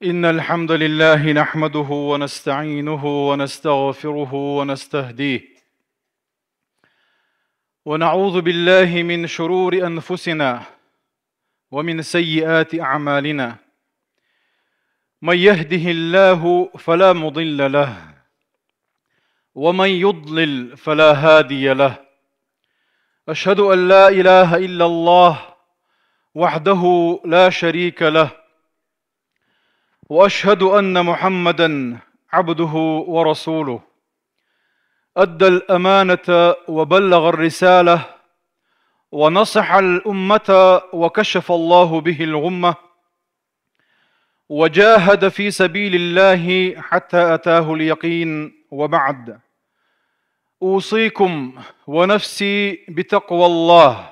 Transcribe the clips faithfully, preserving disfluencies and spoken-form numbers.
إن الحمد لله نحمده ونستعينه ونستغفره ونستهديه، ونعوذ بالله من شرور أنفسنا ومن سيئات أعمالنا. من يهده الله فلا مضل له، ومن يضلل فلا هادي له. أشهد أن لا إله إلا الله وحده لا شريك له، وأشهد أن محمدا عبده ورسوله. أدى الأمانة وبلغ الرسالة، ونصح الأمة، وكشف الله به الغمة، وجاهد في سبيل الله حتى أتاه اليقين، وبعد. أوصيكم ونفسي بتقوى الله،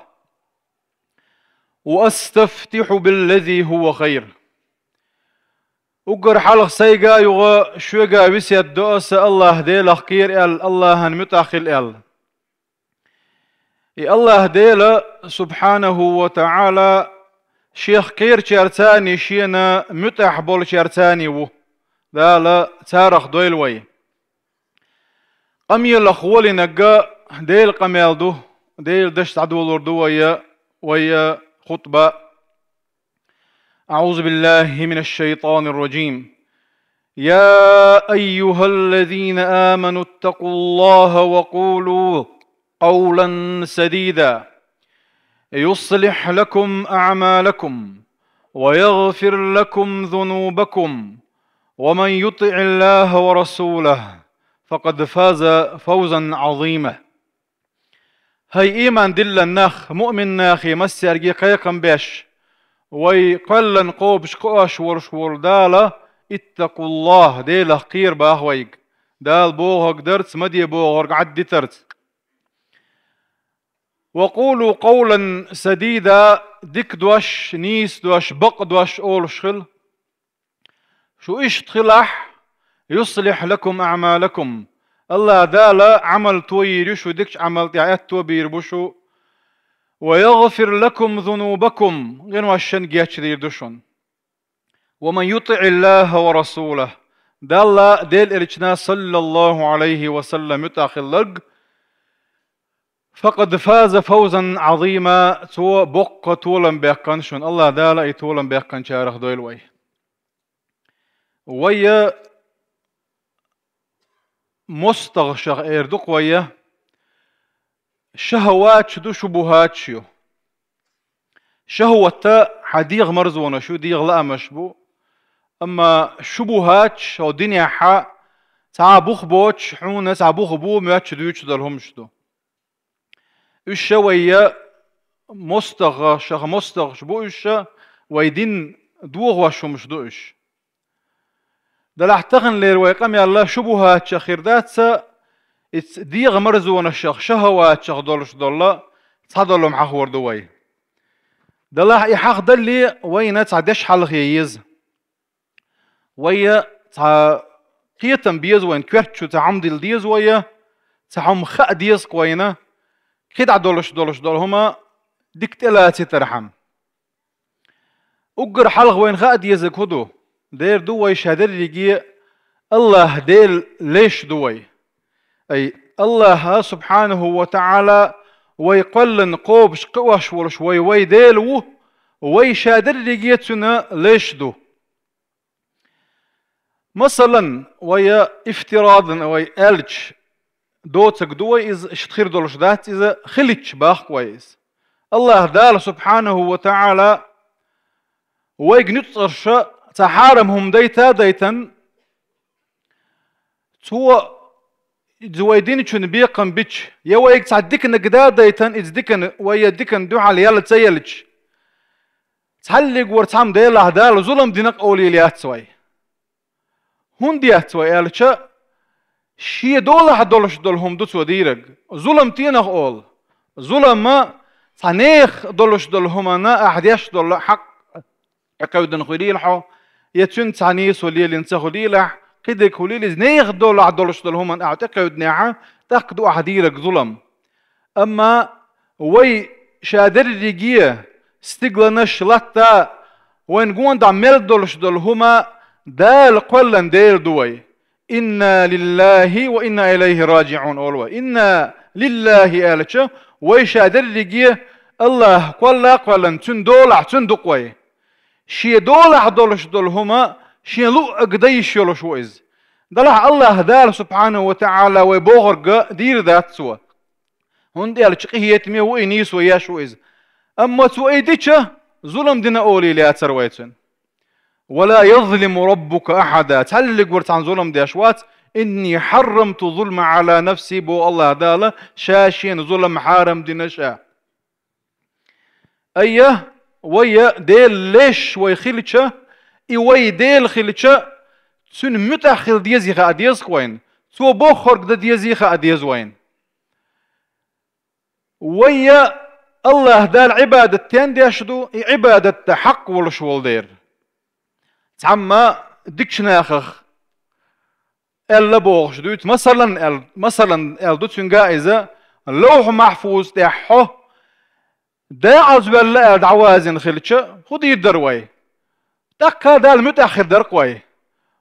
وأستفتح بالذي هو خير. Уггар хьалха сайга а юха шуга а весет до аса Аллахь Делах кхера аьлла, Аллахьан муьтӀахь хила аьлла. И Аллахь Дела, субхьанаху ва таӀала, Шех кхерачаьрца а, Шена муьтӀахь болчаьрца а ву. Дала царах дойла вай. Къамелах волинарг Делан къамел ду, Делан дош дӀадолор ду вай, вай хутба. أعوذ بالله من الشيطان الرجيم. يا أيها الذين آمنوا اتقوا الله وقولوا قولا سديدا يصلح لكم أعمالكم ويغفر لكم ذنوبكم ومن يطع الله ورسوله فقد فاز فوزا عظيما. ХӀай иман диллина нах, муъмин нахе массаьрга кхайкхам беш, вай кхоьллина къобаш кхоош волуш волу Дала, иттакъуллахь, Делах кхера боху вайга, Дала бохург дарца, ма де бохург Ӏаддитарца. Ва къулу къовлан садида, дика дош, нийса дош, бакъ дош олуш хила. Шу иштта хилахь, юслихь лакум аъмалакум. Аллахь Дала Ӏамал тоийр ю шу, дикачу Ӏамал тӀехь аьтто бийр бу шу. Ва ягъфир лакум зунубакум, гӀиношшан гечдийр ду шуна. Ва ман ютиъиллахьа ва расулахь, Далла, Делан Элчана, саллаллаху Ӏалайхи ва саллам, муьтӀахь хилларг, факъад фаза фавзан Ӏазима, цо боккха толам баьккхина шуна. Аллахь Дала и толам баьккхинчарах дойла вай. Вай мостагӀашах эр ду-кх вай, шахӀаваташ ду, шубухӀаташ ю. ШахӀават хьан дегӀан марзонаш ю, дегӀан лаамаш бу. Амма шубухӀаташ хьо динехь цхьа а бух боцуш, хьуна цхьа бух бу, моьттуш дуьйцуш долу хӀумаш ду. Уьш ша вай мостагӀа, шаха мостагӀаш бу уьш, вай дин дохош хӀумаш ду уьш. Делахь таханлера вай къамел шубухӀатех хир дац, иза дегӀан марзонашах, шахӀаватех долуш долу цхьа долу хӀума хьахор ду вай. Делахь и хьахдалле, вайна цхьа деш хьалхе еза. Вай цхьа кхетам беза вайна, коьрта чу цхьа хӀума дилла деза вай, цхьа хӀума хаа деза-кх вайна, кхидӀа долуш долуш долу хӀума дика тӀелацийтархьама. Уггар хьалха вайна хаа дезарг хӀун ду? Дера ду вай ша дерриге Аллахь Делан леш ду вай. Ай, Аллахьа, субхьанаху ва таӀала, вай кхоьллина кхобуш кхиош волуш вай, вай Дела ву, вай ша дерриге Цуьнан леш ду. Масалан, вай ифтирадан вай аьлча, доцург ду вай иза, иштта хир долуш дац иза, хилча боху-кх вай иза. Аллахь Дала, субхьанаху ва таӀала, вайга нуьцкъаша цхьа хьарам хӀума дайта а дайтина, Цо иза вай динчунна бекхам бича, я вайга цхьа диканиг да а дайтина, иза дикана вай я дикана дуьхьал ял ца елча, цхьаллиг вара цхьамма Делахь Дала зулам дина-кх олийла яц вай. ХӀунда яц вай аьлча, шен долахь долуш долу хӀума ду цо дийриг. Зулам тенах олу? Зулам цхьа нехан долуш долу хӀуманна ахь деш долу хьакъ тӀекхевдина хуьлийла хьо, я цуьнца цхьа нийсо лелийна ца хуьлийла ахь, кхидерг хуьлийла иза, нехан долахь долуш долу хӀуманна ахь тӀекхевдинехь, тӀаккха ду ахь дийриг зулам. Амма вай ша дерриге стигланаш, латта, вайна гондахь мел долуш долу хӀума Дала кхоьллина Дела ду вай. «Инна лиллахи ва инна илайхи раджиун», олу вай. «Инна лиллахи», аьлча, вай ша дерриге АллахӀ кхолла а кхоьллина, Цуьнан долахь, Цуьнан ду-кх вай. Шен долахь долуш долу хӀума шен луъург дан йиш йолуш ву иза. Делахь АллахӀ Дала, субхьанаху ва таӀала, вай бохург дийр дац Цо. ХӀунда аьлча къинхетаме ву и, нийсо еш ву иза. Амма Цо и дича, зулам дина олий лаьцар вай Цуьнан. «Ва ла язлиму раббука ахьада», цхьаллиг вара цхьанна зулам деш вац. «Инни хьаррамту зулма Ӏала нафси», боху АллахӀ Дала, Ша Шена зулам хьарам дина Ша. Айя, вайя Делан леш вай хилча, и вай Дела хилча, Цуьнан муьтӀахь хила дезий хаа деза-кх вайна, Цо бохург дан дезий хаа деза вайна. Вайя АллахӀ Дала Ӏибадат стен деш ду, и Ӏибадат дан хьакъ волуш волу дера. Цхьамма дикачу нахах аьлла бохуш дуьйцу, масалан аьл-, масалан аьлла ду цуьнга иза, Ловхьа-Махьфуза тӀехь хьо декъаза ваьлла аьлла дӀавазийна хилча, хӀун дийр дара вай? ТӀаккха Далла муьтӀахь хир дара-кх вай.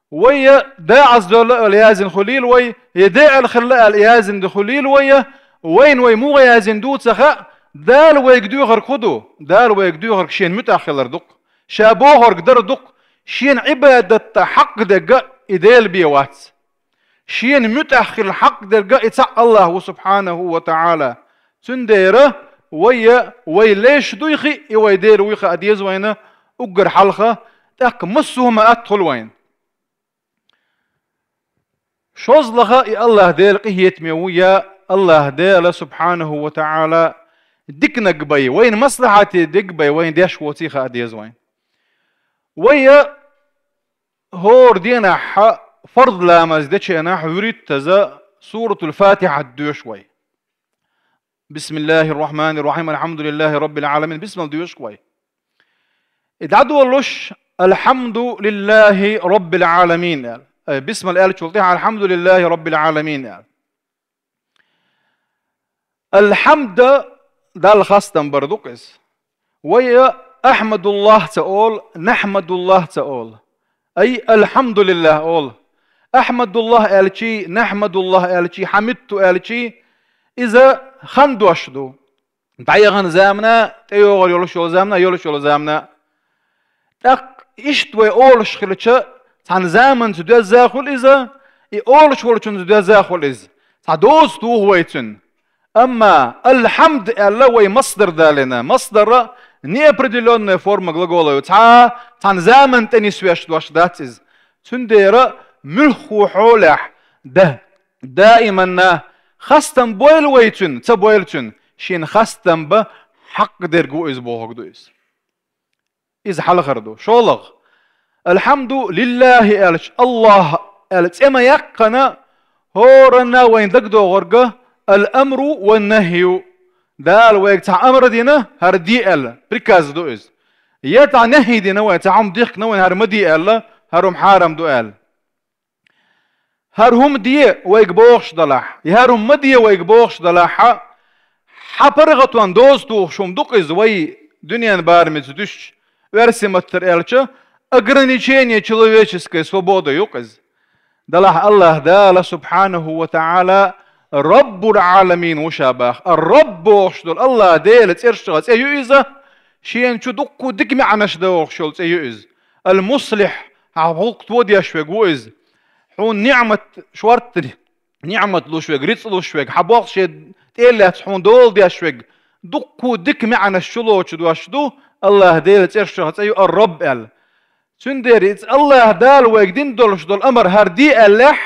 Вай я декъаза ваьлла аьлла яздина хуьлийла вай, я декъала хилла аьлла яздина хуьлийла вай, я вайна вай муха яздина ду ца хаьа, Дала вайга доьхург хӀун ду? Дала вайга доьхург Шена муьтӀахь хилар ду-кх. Ша бохург дар ду-кх, Шена Ӏибадат дан хьакъ дерг и Дела бен вац. Шена муьтӀахь хила хьакъ дерг и цхьаъ АллахӀ ву, субхьанаху ва таӀала. Цундела вай я, вай леш дуй хиъ, и вай Дела вуй хаа деза вайна уггар хьалха, тӀаккха массо а хӀума атта хуьлу вайна. ШозлагӀа и АллахӀ Дела къинхетаме ву, я АллахӀ Дела, субхьанаху ва таӀала, диканиг бай, вайна маслахьате дерг бай, вайна деш воций хаа деза вайна. Вай я хӀора денахь, фарз ламаз дечу хенахь, вуьрхӀиттаза Суратул-Фатихьат доьшу вай. «Бисмиллахир-рахманир-рахим, алхьамдулиллахи раббил Ӏаламин», бисмал доьшу вай. И дӀадолуш, «Алхьамдулиллахи раббил Ӏаламин», аьлла. Э, бисмал аьллачул тӀаьхьа, «Алхьамдулиллахи раббил Ӏаламин», аьлла. Алхьамда Далла хастам бар ду-кх иза. Вай я «Ахьмадуллахь» ца олу, «Нахьмадуллахь» ца олу. Ай, «Алхьамдулиллахь» олу. «Ахьмадуллахь» аьлчий, «Нахьмадуллахь» аьлчий, «Хьамидту» аьлчий, иза хан дош ду. ДӀаяхана замана, тӀейогӀур йолуш йолу замана, йолуш йолу замана. ТӀаккха иштта вай олуш хилча, цхьана заманца доьзна хуьлу иза, и олуш волчунца доьзна хуьлу иза. Цхьа доза туху вай цуьнан. Амма «алхьамд» аьлла вай масдар далийна. Масдар неопределённая форма глагола ю. Цхьа, цхьана заманна тӀе нисвеш дош дац иза. Цундела муьлххачу хьолехь, да, даиманна хастам бойла вай цуьнан, ца бойла цуьнан, шена хастам бан хьакъ дерг ву иза бохург ду иза. Иза хьалхара ду. ШолгӀа, «Алхьамду лиллахи» аьлча, «АллахӀ» аьлла цӀе ма-яьккхина, хӀоранна вайна дагадогӀург ал-амру ван-нахью. Дала вайга цхьа амар дина, хӀара де аьлла, приказ ду иза. Я цхьа нахьи дина вайна, цхьа хӀума дихкина вайна, хӀара ма де аьлла, хӀара хӀума хьарам ду аьлла. ХӀара хӀума де вайга бохуш далахь, я хӀара хӀума ма де вайга бохуш далахь, хьан паргӀатонна доза тухуш хӀума ду-кх иза, вай дуьненан барамца дуьстича, оьрсийн маттара аьлча, ограничение человеческой свободы ю-кх иза. Делахь АллахӀ Дала, субхьанаху ва таӀала, Раббул Ӏаламин ву ша боху. Ар-Рабб бохуш долу АллахӀ Делан цӀерашха цӀе ю иза, шена чу дуккха дика маьӀнаш дохуш йолу цӀе ю иза. Ал-Муслихь, хьан гӀуллакх тодеш верг ву иза. Хьуна ниӀмат шортта, ниӀмат луш верг, рицкъ луш верг, хьан болх шен тӀе лаьцна хьуна дола деш верг, дуккха дика маьӀнаш чулоцуш дош ду, АллахӀ Делан цӀерашха цӀе ю Ар-Рабб аьлла. Цундела иза АллахӀ Дала вайга дина долуш долу амар хӀара де аьллехь,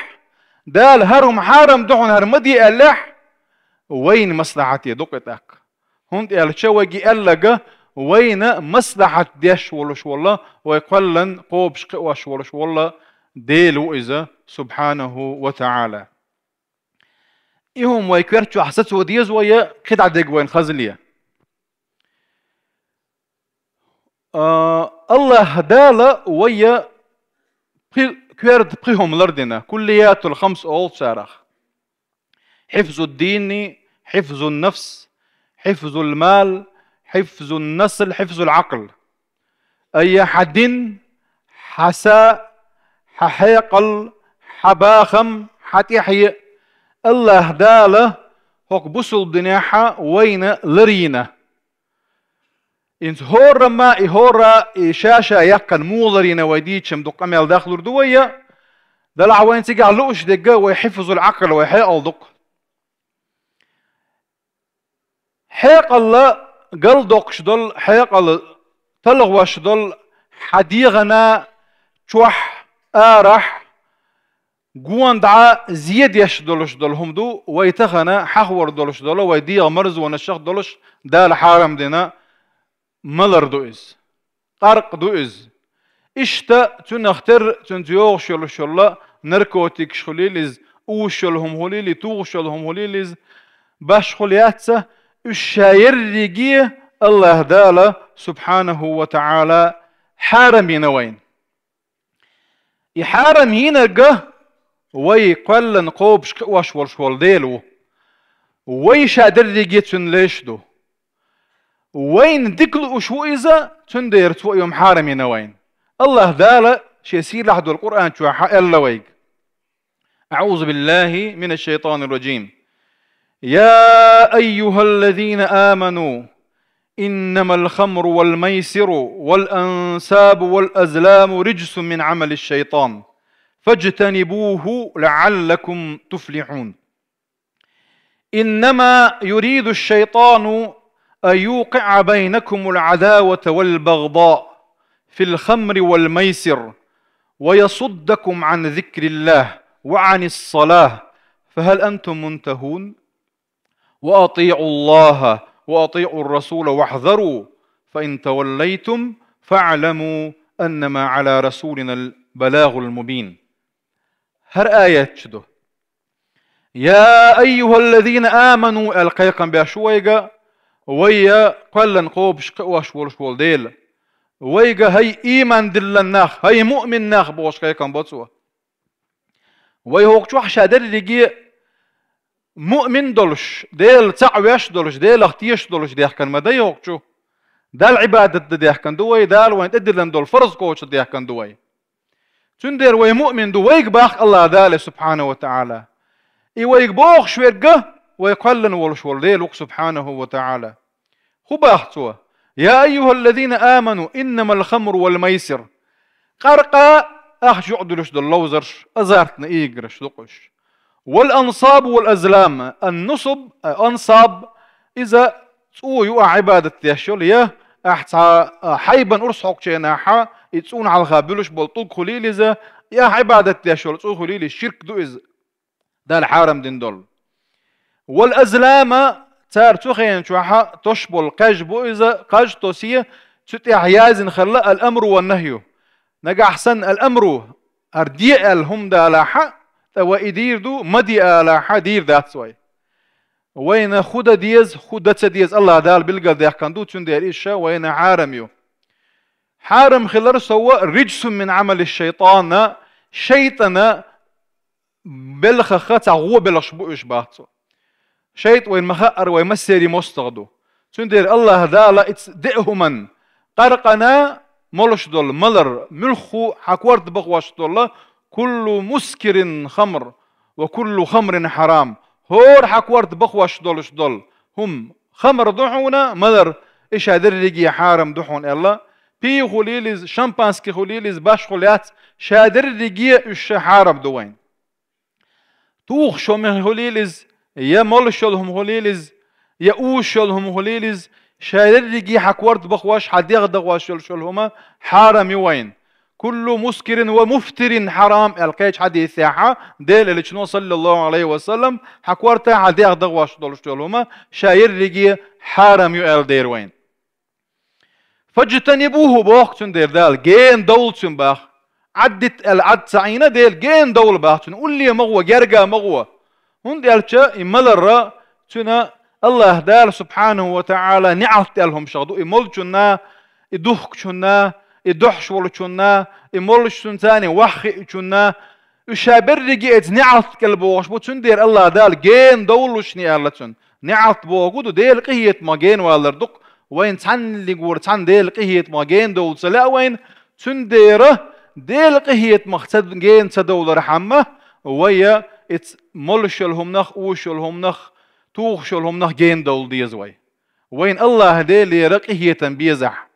Дала хӀара хӀума хьарам ду хьуна, хӀара ма де аьллехь, вайна маслахьате ду-кх и тӀаккха. ХӀунда аьлча вайга и аьлларг вайна маслахьат деш волуш волу, вай кхоьллина кхобуш кхиош волуш волу Дела ву иза, субхьанаху ва таӀала. И хӀума вай коьрта чохь сацо деза вай, кхидӀа дерг вайна хазале. А, АллахӀ Дала вай пхи, коьрта пхи хӀума лардина, куллиятул хамс олу царах. Хьифзуддини, хьифзун нафс, хьифзул мал, хьифзун насл, хьифзул Ӏакъл. Айя хьан дин, хьан са, хьан хьекъал, хьан бахам, хьан тӀехье Аллаха Дала хӀокху бусулба динехьа вайна ларйина. Инца хӀорамма и хӀора и ша-ша яьккхина муха ларйина вай дийчам дукха къамел дахлур ду вай, делахь вайна цигахь лууш дерг вай хьифзул Ӏакъл, вай хьекъал ду-кх. Хьекъал галдоккхуш долу, хьекъал талхош долу, хьан дегӀана чохь, арахь, гонахь зе деш долуш долу хӀума ду, вай тахана хьахор долуш долу, вай дегӀан марзонашах долуш, Дала хьарам дина малар ду иза. Къаркъа ду иза. Иштта цунах терра, цуьнца йогӀуш йолуш йолу наркотикаш хуьлийла иза, уьш йолу хӀума хуьлийла, тухуш йолу хӀума хуьлийла иза, башхо яц, уьш ша ерриге Аллаха Дала, субхьанаху ва таӀала, хьарам йина вайна. И хьарам йинарг вай кхоьллина кхобуш кхиош волуш волу Дела ву. Вай ша дерриге цуьнан леш ду. Вайна дика лууш ву иза, цундела цо и хӀума хьарам йина вайна. Аллаха Дала шен сийлахь долу Къуръан чохь аьлла вайга: أعوذ بالله من الشيطان الرجيم. يا أيها الذين آمنوا إنما الخمر والميسر والأنصاب والأزلام رجس من عمل الشيطان فاجتنبوه لعلكم تفلحون. إنما يريد الشيطان أن يوقع بينكم العداوة والبغضاء في الخمر والميسر ويصدكم عن ذكر الله وعن الصلاة فهل أنتم منتهون؟ وأطيعوا الله وأطيعوا الرسول واحذروا فإن توليتم فاعلموا أنما على رسولنا البلاغ المبين. ХӀара аят чу ду. «Я айюхаллазина аману», аьлла кхайкхам беш ву вайга, вай кхоьллина кхобуш кхиош волуш волу Дела. Вайга, хӀай ийман диллина нах, хӀай муъмин нах, бохуш кхайкхам бо цо. Вай хӀокху чохь ша дерриге муъмин долуш, Дела цхьаъ веш долуш, Делах тешаш долуш дехкина ма дай хӀокху чу. Далла Ӏибадат дан дехкина ду вай, Дала вайна тӀедиллина долу фарз кхочуш дехкина ду вай. Цундела вай муъмин ду, вайга боху Аллаха Дала, субхьанаху ва таӀала. И вайга бохуш верг вай кхоьллина волуш волу Дела ву-кх, субхьанаху ва таӀала. ХӀун боху цо? «Я айюхаллазина аману, иннамал хамру вал майсир». Къаркъа, ахча юкъадуьллуш долу ловзарш, азартни играш ду-кх уьш. «Вал ансабу вал азлам». Ан-нусуб, а, ансаб, иза цӀу ю ахь Ӏибадат деш йолу, я ахь цхьа, а, хьайбан урс хьокхучу хенахь, и цӀунна хьалха буьллуш болу тӀулг хуьлийла иза, и ахь Ӏибадат деш йолу цӀу хуьлийла, ширк ду иза, Дала хьарам дина долу. «Вал азлама», цара цу хенан чохь тосуш болу кхаж бу иза, кхаж тосий, цу тӀехь яздина хилла ал-амру ван-нахью. Нагахь санна ал-амру, хӀара де аьлла хӀума далахь, ткъа вай и дийр ду, ма де алахь, дийр дац вай. Вайна хӀун дан деза, хӀун дан ца деза Аллаха Дала билгалдаьккхина ду, цундела иза ша вайна хьарам ю. Хьарам хилар сов, «риджсун мин Ӏамали шайтан», шайтӀана белхах цхьа гӀо белхаш бу уьш, боху цо. ШайтӀа вайна ма-хаъара, вай массеран мостагӀа ду. Цундела Аллаха Дала иза деа хӀуманна, къаркъана, молуш долу малар, муьлхха хьан корта бахош долу, «куллу мускирин хамр, ва куллу хамрин хьарам». ХӀора хьан корта бахош долуш долу хӀума хамр ду хьуна, малар, и ша дерриге хьарам ду хьуна аьлла, пиво хуьлийла иза, шампанский хуьлийла иза, башхо яц, ша дерриге уьш ша хьарам ду вайна. Тухуш хӀума хуьлийла иза, я молуш йолу хӀума хуьлийла иза, я уьш йолу хӀума хуьлийла иза, ша дерриге хьан корта бахош, хьан дегӀ дахош йолуш йолу хӀума хьарам ю вайна. «Куллу мускирин ва муфтирин хьарам», аьлла кхечу хьадисехь, Делан Элчано, саллаллаху Ӏалайхи ва саллам, хьан корта, хьан дегӀ дахош долуш йолу хӀума ша ерриге хьарам ю аьлла дера вайна. «Фаджтанибуху», боху цундела Дала, гена довла цуьнан боху. Ӏаддита аьлла Ӏад ца Ӏийна Дела, гена довла боху цуьнан, улле ма гӀо, герга ма гӀо. ХӀунда аьлча и маларра цуьнан Аллаха Дала, субхьанаху ва таӀала, неӀалт аьлла хӀума шах ду. И молчунна, и духкучунна, и дохьуш волчунна, и молчунца ваха хиъчунна, уьш ша берриге оцу неӀалт кӀел богӀуш бу, цундела Аллаха Дала гена довлушни аьлла цуьнан. НеӀалт бохург ду, Делан къинхетамах гена валар ду-кх, вайна цхьаннегара цхьанна Делан къинхетамах гена довла ца лаьа вайна, цундела Дела къинхетамах ца гена ца довлархьама, вай ица молуш йолу хӀуманах, уьш йолу хӀуманах, тухуш йолу хӀуманах гена довла деза вай. Вайна АллахӀ Делера къинхетам безахь.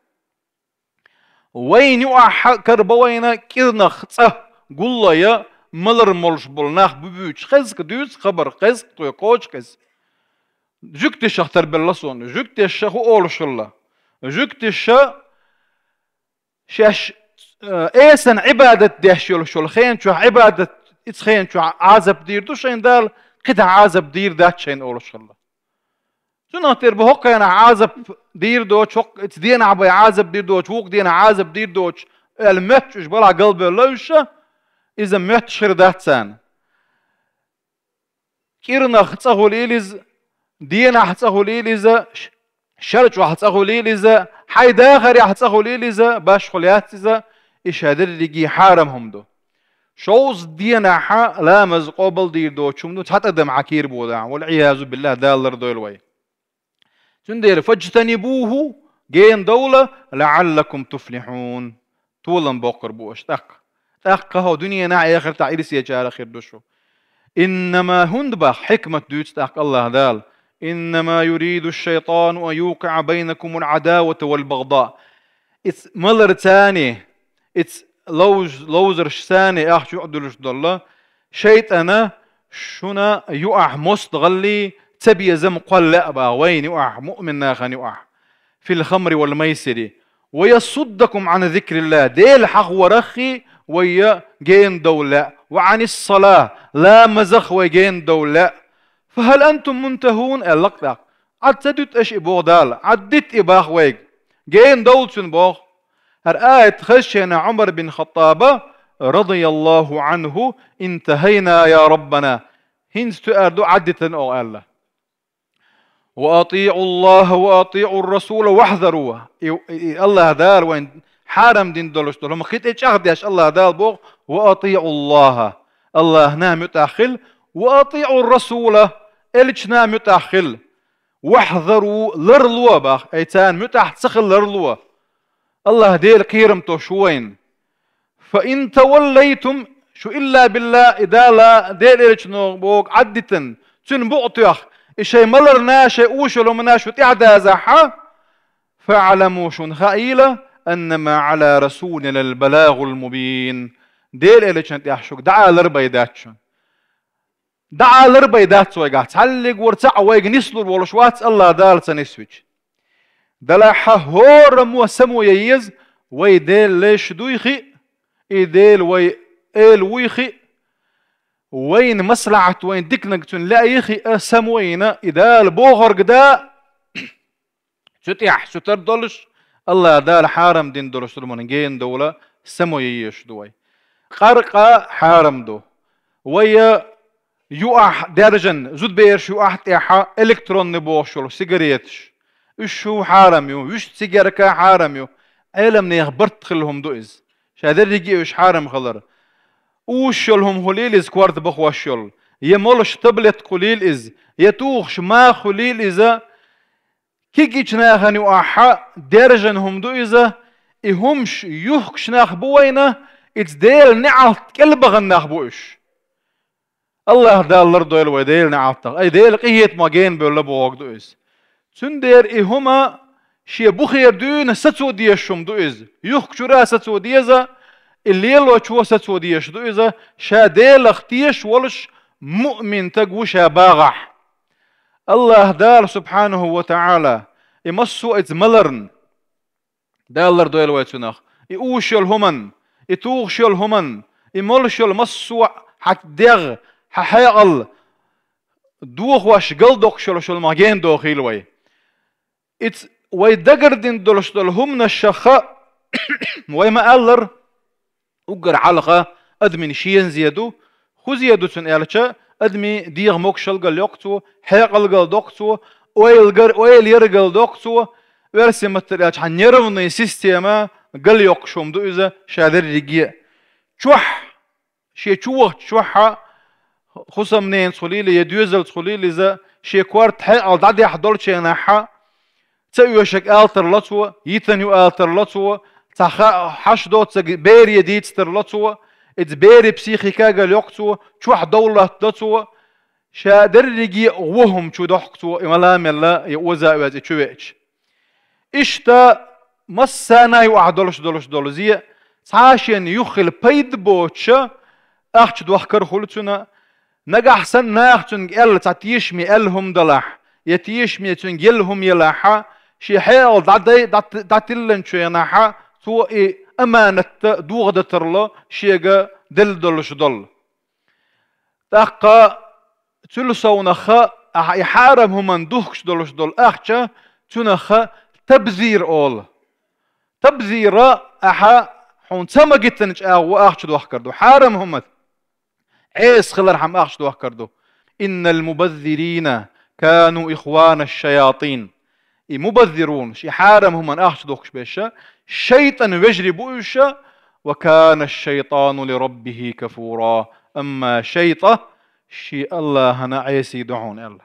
Вайна юкъахь карабо вайна кӀирнах цӀа гулло я, малар молуш болу нах буьйцуш, хеза-кх, дуьйцу хабар, хеза-кх, тхоьга кхочу-кх иза. Жуьгташах тарбелла суна. Жуьгташа хӀун олуш хилла? Жуьгташа шаьш, э, эсан Ӏибадат деш йолуш йолу хенан чохь Ӏибадат, ица хенан чохь Ӏазап дийр ду шайна Дала, кхидӀа Ӏазап дийр дац шайна олуш хилла. Цунах тера бу хӀокху хенахь Ӏазап дийр доцу, хӀокху ица денахь бен Ӏазап дийр доцу, вукху денахь Ӏазап дийр доцу, аьлла моьттуш уьш балахь галбевлла уьш, иза моьттуш хир дац царна. КӀирнах цӀа хуьлийла иза, денахь цӀа хуьлийла иза, ш-, шар чохь цӀа хуьлийла иза, хьайн дахарехь цӀа хуьлийла иза, башхо яц иза, и ша дерриге хьарам хӀума ду. Шовзткъа денахь ламаз къобал дийр доцу хӀума ду, цхьа тӀадам хьан кийра бодахь, валӀиязу биллахӀ, Дала лардойла вай. Цундела фаджтанибуху, гена довла, лаӀаллакум туфлихьун. Толам боккхур бу аша тӀаккха. ТӀаккха хӀокху дуьненахь а, эхартахь а ирсечарах хир ду шу. Иннама, хӀунда боху, хьикмат дуьйцу тӀаккха АллахӀ Дала: «Иннама юриду шайтану ан юкъиӀа байнакумул Ӏадавата вал багъда». Ица маларца а, ица ловз-, ловзаршца а ахча юкъадуьллуш долу шайтӀана шуна юкъахь мостагӀаллий, цабезам кхолла лаьа боху вайна юкъахь, муъмин нахана юкъахь, фил хамри вал майсири, ва ясуддакум Ӏан зикриллахӀ, Дела хьахорах а вай гена довла лаьа, ва Ӏанис салахӀ, ламазах вай гена довла лаьа. Фа хӀал антум мунтахӀун, аьлла-кх тӀаккха. Ӏад ца дуьту аша и, боху Дала, Ӏад дита и боху вайга. Гена довла цуьнан боху. ХӀара аят хезча хенахь Ӏумар бин Хаттаба, радияллахӀу ӀанхӀу: «ИнтахӀайна, я Раббана, хӀинца тоьар ду, Ӏад дитина оха», аьлла. «Ва атиӀу АллахӀа ва атиӀу ар-расула вахьзару». И, и, и АллахӀ Дала вайна хьарам дина долуш долу хӀума кхин тӀе чӀагӀдеш, АллахӀ Дала боху: «Ва атиӀу АллахӀа», АллахӀна муьтӀахь хила, «ва атиӀу ар-расула», элчана муьтӀахь хила. «Вахьзару», ларло боху, ай, царна муьтӀахь ца хила ларло. АллахӀ Делан кхерамто шу вайна. «Фа ин таваллайтум», шу илла билла и Дала, Делан элчано боху Ӏад дитина, цуьнан букъ тоьхна, и шайн маларна, шайн уьш йолу хӀуманна шу тӀаьхьадазахь, «фаӀламу», шуна хаийла, «аннама Ӏала расулинал балагӀул мубин». Делан элчанна тӀехь шуьга дӀа а ларбай дац шуна. ДӀа а ларбай дац вайгахь, цхьаллиг вара цхьаъ вайга нислур волуш вац, АллахӀ Дала ца нисвича. Делахь хӀораммо само ян еза, вай Делан лайш дуй хиъ, и Дела вай эла вуй хиъ, вайна маслахьат, вайна диканиг цуьнан лаьа хиъ, само йина, и Дала бохург даа, цу тӀехь шу тардолуш, АллахӀ Дала хьарам дина долуш долу хӀуманна гена довла, само ян езаш ду вай. Къаркъа хьарам ду. Вай юкъахь даьржина, зудабераш юкъахь, тӀехь электронный бохуш йолу сигареташ. Уьш шу хьарам ю, вуьшта цигарка хьарам ю. Ӏеламнехан барт хилла хӀума ду иза. Ша дерриге а уьш хьарам хилар. Уьш йолу хӀума хуьлийла иза, корта бахош йолу, я молуш таблетка хуьлийла иза, я тухуш маха хуьлийла иза, кегийчу нахана юкъахь даьржина хӀума ду иза, и хӀумаш юхкуш нах бу вайна, иза Делан неӀалт кӀел бахана нах бу уьш. АллахӀ Дала лардойла вай Делан неӀалтах, ай, Делан къинхетамах гена бевлла бохург ду иза. Цундела и хӀума шен бухера дуьйна сацо дезаш хӀума ду иза. Юхкучуьра сацо деза, и лелочо сацо дезаш ду иза, ша Делах тешаш волуш муъмин стаг ву ша бахахь. АллахӀ Дала, субхьанаху ва таӀала, и массо а иза маларна, Дала лардойла вай цунах, и уьш йолу хӀуманна, и тухуш йолу хӀуманна, и молуш йолу массо а хьан дегӀ, хьан хьекъал дохош, галдоккхуш йолуш йолу хӀуманах гена дохийла вай. Иза вай дагардина долуш долу хӀуманашха вай ма-аллара, уггар хьалха адамийн шена зе ду. ХӀун зе ду цуьнан аьлча, адамийн дегӀан могушалла галйоккху цо, хьекъал галдоккху цо, ойла гар-, ойла яр галдоккху цо, оьрсийн маттара аьлча, хьан нервная система галйоккхуш хӀума ду иза ша дерриге а. Чохь, шен чу вахча чохь а, хӀусамненца хуьлийла, я доьзалца хуьлийла иза, шен корта хьекъал дӀадехьа долчу хенахь, ца оьшург ала тарло цо, йитина ю ала тарло цо, Цхьа ха-, хьаш доцаг бере дийца тарло цо, иза бере психикага локх цо, чохь довлат до цо, ша дерриге а гӀо хӀума чу дохку цо, и мала мелла, и оза а оьза, и чу веача. Иштта массарна а юкъахь долуш долуш долу зе, цхьа а шена юххила пайда боцуша ахча дохкар хуьлу цуьнан, нагахь санна наха цуьнга аьлла цхьа тешаме аьлла хӀума далахь, я тешаме цуьнга елла хӀума елахьа, шен хьекъал дӀадай-, дӀат-, дӀатилланчу хенахьа, цо и аманатта дохадатарло шега делла долуш долу. ТӀаккха цуьлу совнаха, ахьа и хьарам хӀуманна духкуш долуш долу ахча, цуьнаха табзир олу. Табзира ахьа хьуна ца магитина чӀагӀо ахча дохкар ду. Хьарам хӀума Ӏеса хилархьама ахча дохкар ду. «Иннал мубаззирина кану ихвана шаятин». И мубаззирунаш, и хьарам хӀуманна ахча дохкуш берш, шайтӀан вежарий бу уьш, «ва кана шайтану ли раббихи кафура». Амма шайтӀа шен Аллахьана Ӏеса ду хьуна аьлла.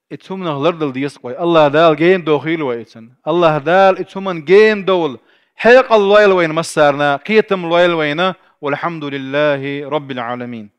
И цу хӀуманах лардала деза вай. Аллахь Дала гена дохийла вай и цунна. Аллахь Дала и цу хӀуманна гена довла, хьекъал лойла вайна массарна, кхетам лойла вайна. Валхьамдулиллахи Раббил Ӏаламин.